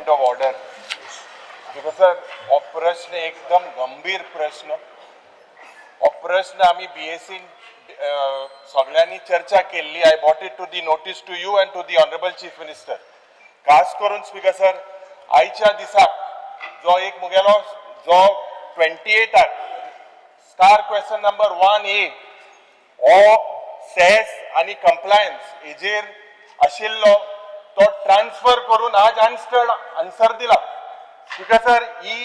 Point of order. Speaker sir, हो प्रश्न एकदम गंभीर प्रश्न. हो प्रश्न आमी बीएसीन सगळ्यांनी चर्चा केल्ली. I brought it to the notice to you and to the honourable Chief Minister. खास करून स्पीकर सर, आयच्या दिसाक जो एक मुगेलो जो 28आक star question number 1A हो सेस आनी कंप्लायन्स हेजेर आशिल्लो, तो ट्रान्सफर करून आज अनस्टर्ड आन्सर दिला. Speaker sir, he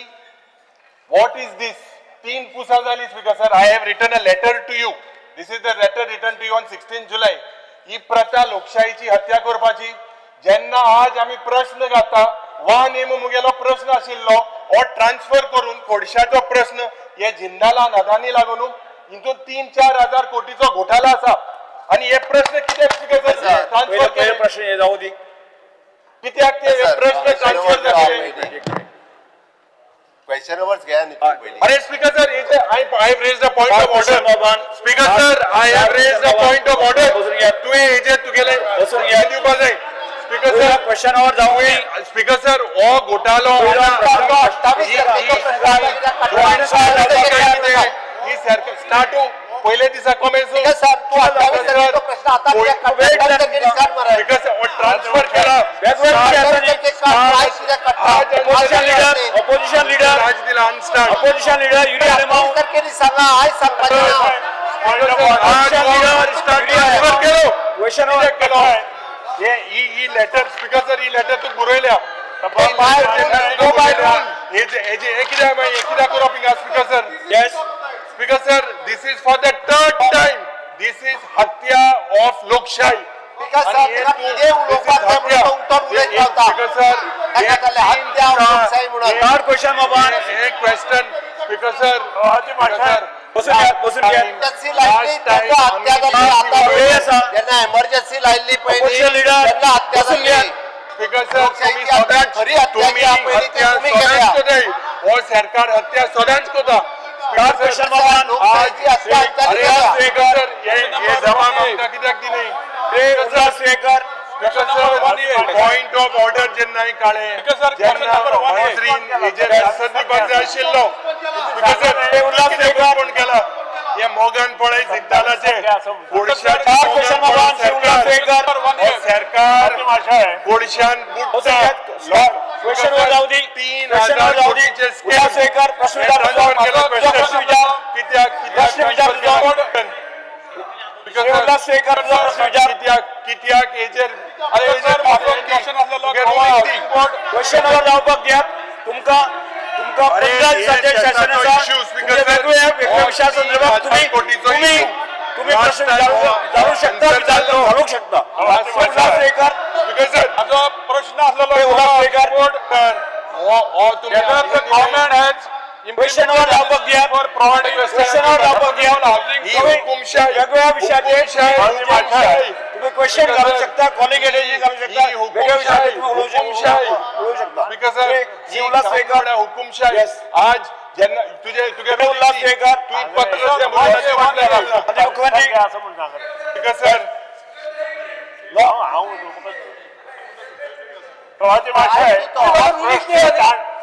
what is this? तीन पुसां जाली. Speaker sir, I have written a letter to you. This is the letter written to you on 16 July. ही प्रथा लोकशाहीची हत्या करपाची. जेन्ना आज आमी प्रश्न घाता, वन ए मुगेलो प्रश्न आशिल्लो, हो ट्रान्सफर करून कोळशाचो प्रश्न हे जिंदाला अदानी लागून हितून 3-4 हजार कोटीचो घोटाळा आसा आणि हे प्रश्न कित्याक, स्पीकर सर, ट्रान्सफर पयलो केले? प्रश्न हे जाऊ दी. कित्याक ते हे प्रश्न ट्रान्सफर जाले? क्वेश्चन अवर्स घ्या न्ही तुम्ही पयलीं. अरे speaker sir, I have raised a point of question order. One. Speaker sir, I have raised a point of order. बसून घ्या. तुवें हेजेर तुगेले बसून घ्या. दिवपा जाय, स्पीकर सर. क्वेश्चन our जाऊ दी. स्पीकर सर, हो घोटालो ही सरकार स्टार्ट पयले दिसा कॉमेंट. सर, तू 28 तारखेचो प्रश्न आता कित्याक काडटा? 28 तारखेर काड मरे. स्पीकर सर, ट्रान्सफर केला. वेगवेगळे विषय आसा न्ही. ऑपोजिशन लिडर, ऑपोजिशन लिडर, आज दिला unstarred. Opposition leader Yuri Alemao. तारखेर सांगा, आयज सांगपाचें ना. ट्रान्सफर केलो. Question our. कित्याक केलो हे ही ही लेटर, स्पीकर सर, ही लेटर तूं बरयल्या. By rule, go by rule. हेजे हे कित्याक मागीर हे कित्याक करप हिंगा, speaker sir? Yes. Speaker sir, this is for the third time. This is हत्या ऑफ लोकशाही. स्पीकर सर, ताका कितें उलोवपाक जाय म्हणून तो उठोन उलयत रावता. स्पीकर सर, ताका जालें हत्या ऑफ लोकशाही म्हणून. थर्ड क्वेश्चन बाबा. हे क्वेश्चन, स्पीकर सर, सर. बसून घ्या, बसून घ्या. एमर्जन्सी लायल्ली तेन्ना हत्या जाली. आता वेळ आसा. जेन्ना एमर्जन्सी लायल्ली पयलीं Opposition leader, तेन्ना हत्या बसून जाली. घ्या. स्पीकर सर, लोकशाहीची तुम्ही हत्या, सदांच खरी हत्या तुम्ही जी आहा पयलीं ती हत्या तुमी सदांच केल्या. करताय. हो सरकार हत्या सदांच करता. थर्ड क्वेश्चन बाबा. लोकशाहीची हत्या अरे केल्या. स्पीकर सर, हे हे जबाब आमकां कित्याक दिली? Ulhas Tuyenkar. Point of order जेन्ना हांवें काडलें, जेन्ना मंत्रीन हेजेर आन्सर दिवपाक जाय आशिल्लो, स्पीकर सर, उल्हास कितें तुयेंकार. कोण केला हे मोगान पळय जिंदालाचे. कोळशाच्या थर्ड क्वेश्चन बाबा, उल्हास तुयेंकार. हो सरकार कोळशान बुडटा. क्वेश्चन वर जाऊ दी. तीन क्वेश्चन हजार वर जाऊ दी. कोटीचे उल्हास तुयेंकार, प्रश्न विचार तुझो. तुझो प्रश्न विचार. कित्याक कित्याक प्रश्न विचार तुझो. उल्हास तुयेंकार, तुझो प्रश्न विचार. कित्याक कित्याक हेजेर, अरे हेजेर क्वेश्चन वर जावपाक दियात तुमकां. तुमकां अरे, 15 हे दिसांचे शासन शेताचो आसा. issue, speaker तुमचे sir. वेगवेगळ्या वेगवेगळ्या विशया संदर्भात तुम्ही कोटीचो तुम्ही issue. तुम्ही Last प्रश्न time विचारू शकता, answer विचार जाल्लो. घालूंक शकता. Last Ulhas Tuyenkar. Speaker sir, माझो प्रश्न आसलेलो उल्हास तुयेंकार. सर, हो हो तुम्ही Whether the government has question वर जावपाक दियात. for providing question वर जावपाक दियात. ही तुम्ही हुकुमशाही. वेगवेगळ्या विषयाचेर हुकुमशाही, हुकुमशाही. तुम्ही क्वेश्चन घालू शकता, कॉलिंग घालू शकता. ही वेगळ्या विषयाचेर तुम्ही उलोवंक शकता. हुकुमशाही. उलोवंक शकता. Speaker sir, Shri Ulhas Tuyenkar. हुकुमशाही. Yes. आज जेन्ना तुझे तुगे उल्हास तुयेंकार. तूं पत्र म्हटलें. आनी मुख्यमंत्री. असं म्हणून सांगत. Speaker sir. हांव उलोवपाक भाशा आहे.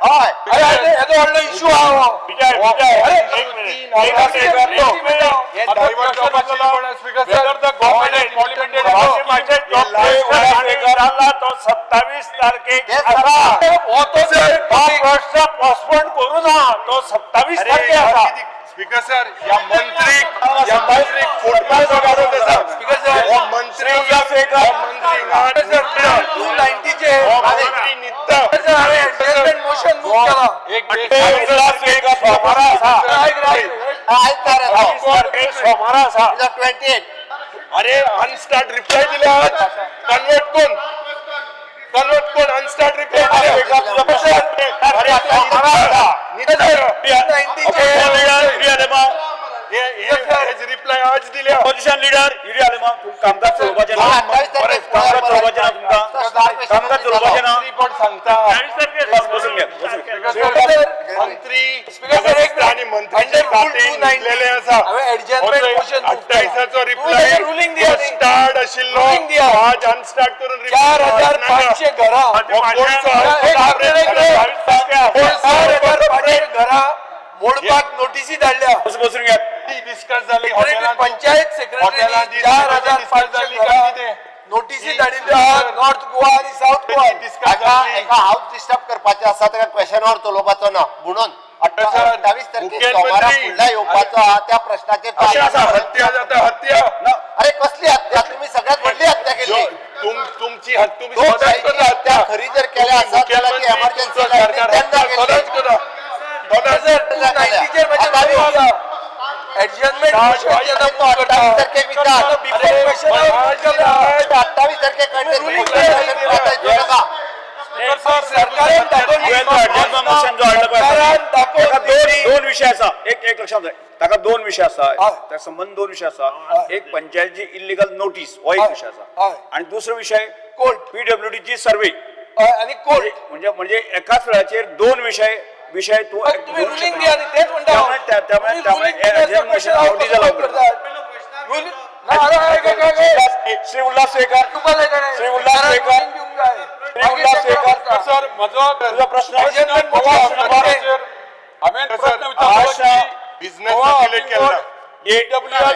हय. अरे हेजो व्हडलो इश्यू आहा. विजय, विजय, एक मिनिट, एक मिनिट, एक मिनिट. हे आता डायव्हर्ट प्रश्न जावपाचें आसलेलो, कोण speaker sir? whether the government has implemented विचारला तो 27 तारखेक ते आसा. हो तो सर. तो प्रश्न पोस्टपोन करू ना, तो 27 तारखे आसा. स्पीकर सर, या मंत्रीक फुटबॉल आसा. स्पीकर सर, हो मंत्री, हो मंत्री सर, 290चे. हो मंत्री न्हिदता. मोशन मूव केला. एक उल्हास तुयेंकार, सोमारा आसा. आयज तारीख 27 तारखेक सोमारा आसा. 28. अरे, अनस्टार्ड रिप्लाय दिल्या. कन्वर्ट कोण, कन्वर्ट कोण? अनस्टार्ड रिप्लाय दिल्या. तुझा प्रश्न. अरे, सोमारा आसा. Opposition leader Yuri Alemao. Reply आज दिल्या. ऑपोजिशन लिडर युरी आलेमाव, कामकाज चलोवपाचें ना. 28 तारखेक. कामकाज चलोवपाचें ना तुमकां, कामकाज चलोवपाचें ना. मंत्री पण सांगता. बस, बसून घ्या, बसून घ्या. मंत्री आणि मंत्र्याचे खाते निघलेले आसा. हांवें adjournment motion move केला. 28चो तूं रिप्लाय ताजेर ruling दिया न्ही. स्टार्ट आशिल्लो. Ruling. रुलींग दिया. आज अनस्टार्ट करून 4500 घरां, 4500 घरां मोडपाक नोटीसी धाडल्या. बसून घ्या. डिस्कस जाली हॉटेलांत. पंचायत सेक्रेटरी हॉटेलांत 4500 जाली काय घरां कितें? नोटीसी धाडिल्ल्यो आहा नॉर्थ गोवा आनी साऊथ गोवा. डिस्कस ताका जाली. एका हाऊस डिस्टर्ब करपाचें आसा, ताका क्वेशन our चलोवपाचो ना म्हणून सर, 28 तारखेक मुखेलमंत्री- सोमारा फुडल्या येवपाचो आहा त्या प्रश्नाचेर तो अशें आसा, हत्या जाता हत्या. अरे कसली हत्या? तुम्ही सगळ्यात व्हडली हत्या केली. तुमची हत्या तुम्ही स्वतःच लोकशाहीची करा हत्या हत्या. खरी जर केल्या आसत जाल्यार ती मुख्यमंत्री एमर्जन्सी तुमचो सरकार तेन्ना हत्या केल्ली. स्वतःच करा. स्वतःच. सर, 290चेर म्हजें रुलींग दिया. ऍडजस्टमेंट मोशन जेन्ना तो मूव करता 28 तारखेक विचार. बिफोर क्वेश्चन our move केला. 28 तारखेक कळटलें. रुलींग येवं नाका. सरकारान दाखोवन तुवें तो adjournment motion जो हाडलो पळय, सरकारान ताका दाखोवन दोन दोन विशय आसा. एक एक लक्षात जाय, ताका दोन विशय आसा. हय. त्या संबंद दोन विशय आसा. हय. एक पंचायतीची इल्लिगल नोटीस हो एक हय. विशय आसा हय. आणि दुसरो विशय कोर्ट. पीडब्ल्यूडीची सर्वे. हय, आनी कोर्ट. म्हणजे म्हणजे एकाच वेळाचेर दोन विशय विशय तूं तुम्ही घेवंक रुलींग शकना. दिया न्ही, तेच म्हणटा हांव. त्यामुळे त्यामुळे तुम्ही त्यामुळे ruling दिल्या adjournment question motion our आवडी जाला कसो करतात? Ruling- ना, अरे, ऐक, ऐक, ऐक, ऐक. श्री उल्हास वेकर, तुका जाय ताणें. श्री उल्हास सरकारान वेकर. ruling दिवंक जाय. श्री उल्हास वेकर. सर, म्हजो तुजो प्रश्न. Adjournment Goa motion. Housing बोर्डाचेर हांवें प्रश्न विचारलो आशा की बिझनेस गोवा सर्क्युलेट हाऊसिंग केला. बोर्ड EWS,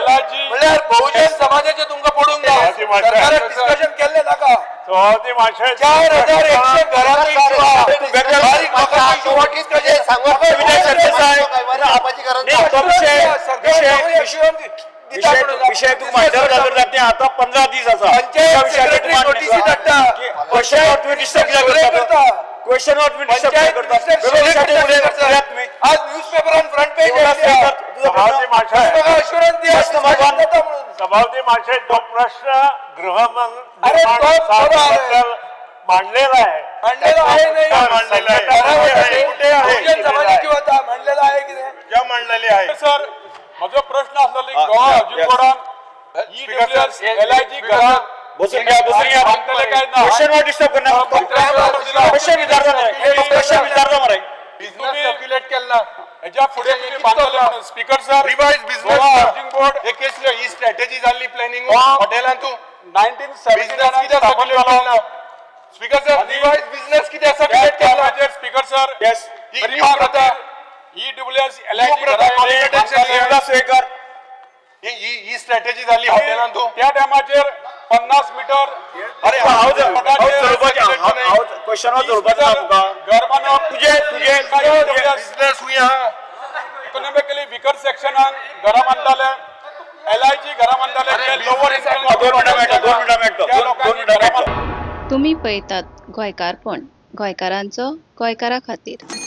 LIG, म्हणल्यार बहुजन समाजाचे तुमकां पडूंक ना. सरकारान डिस्कशन केल्लें नाका. 4100 घरांचो इश्यू आहा. बारीक लोकांचो इश्यू what is म्हणजे सांगू विजय सरदेसाय. सांगपाची गरज नाही, ना. तो विषय विषय विषय विषय विषय तूं मांडर घालून जाते आता 15 दीस आसा. पंचायत सेक्रेटरी नोटीसी धाडटा. क्वेश्चन वर तुम्ही डिस्टर्ब कित्याक सर्वे करता? करता. क्वेश्चन वर तुम्ही डिस्टर्ब पंचायत कित्याक करता? मिनिस्टर वेगळ्या विशयाचेर सर्वे उलयात करता. तुम्ही. आज न्यूज पेपरान फ्रंट पेज उल्हास वेकर, तुजो प्रश्न. अश्युरन्स दिया प्रश्न मागवान. जाता म्हणून. सभापती माशे, तो प्रश्न अरे, तो बरोबर आहे. मांडलेला आहे. मांडलेला आहे नाही. मांडलेला आहे. बरोबर आहे. कुठे आहे? बहुजन समाजाची होता मांडलेला आहे की नाही? ज्या मांडलेली आहे. सर, म्हजो प्रश्न आसलो हा, Goa yes. Housing बोर्डान Speaker EWS, sir, LIG speaker घरां बसून घ्या, बसून घ्या. बांदतले काय ना? क्वेश्चन वर डिस्टर्ब करणार. क्वेश्चन विचारता मरे, क्वेश्चन विचारता मरे. बिझनेस सर्क्युलेट केला. हेज्या फुडें तुम्ही बांदतले म्हणून. Speaker sir, revise business Goa housing board हे केसले ही स्ट्रॅटेजी जाल्ली प्लॅनिंग हा. हॉटेलांत तूं 1979 बिझनेस कित्याक स्थापन सर्क्युलेट जालो. केला? स्पीकर सर, रिवाइज बिझनेस कित्याक सर्क्युलेट केला? त्याचेर स्पीकर सर, येस. ही न्यू प्रथा. ईडब्ल्यूएस, न्यू एलआयजी प्रथा कॉम्पिटन्स. उल्हास वेकर. ही ही- ही स्ट्रॅटेजी जाल्ली हॉटेलांत तूं. त्या टायमाचेर 50 मिटर अरे हांव हांव क्वेश्चन वर चलोवपाचो ना तुका. घर बांदप तुजे तुजे बिझनेस हुंय आहा. इकॉनॉमिकली विकर सेक्शनाक घरां बांदताले, एलआयजी घरां बांदताले, ते लोवर 2 मिनटां मेळटा, 2 मिनटां मेळटा, त्या 2 लोकांनी मिनटां घरां मेळटा. तुमी पळयतात गोंयकारपण, गोंयकारांचो गोंयकारा खातीर.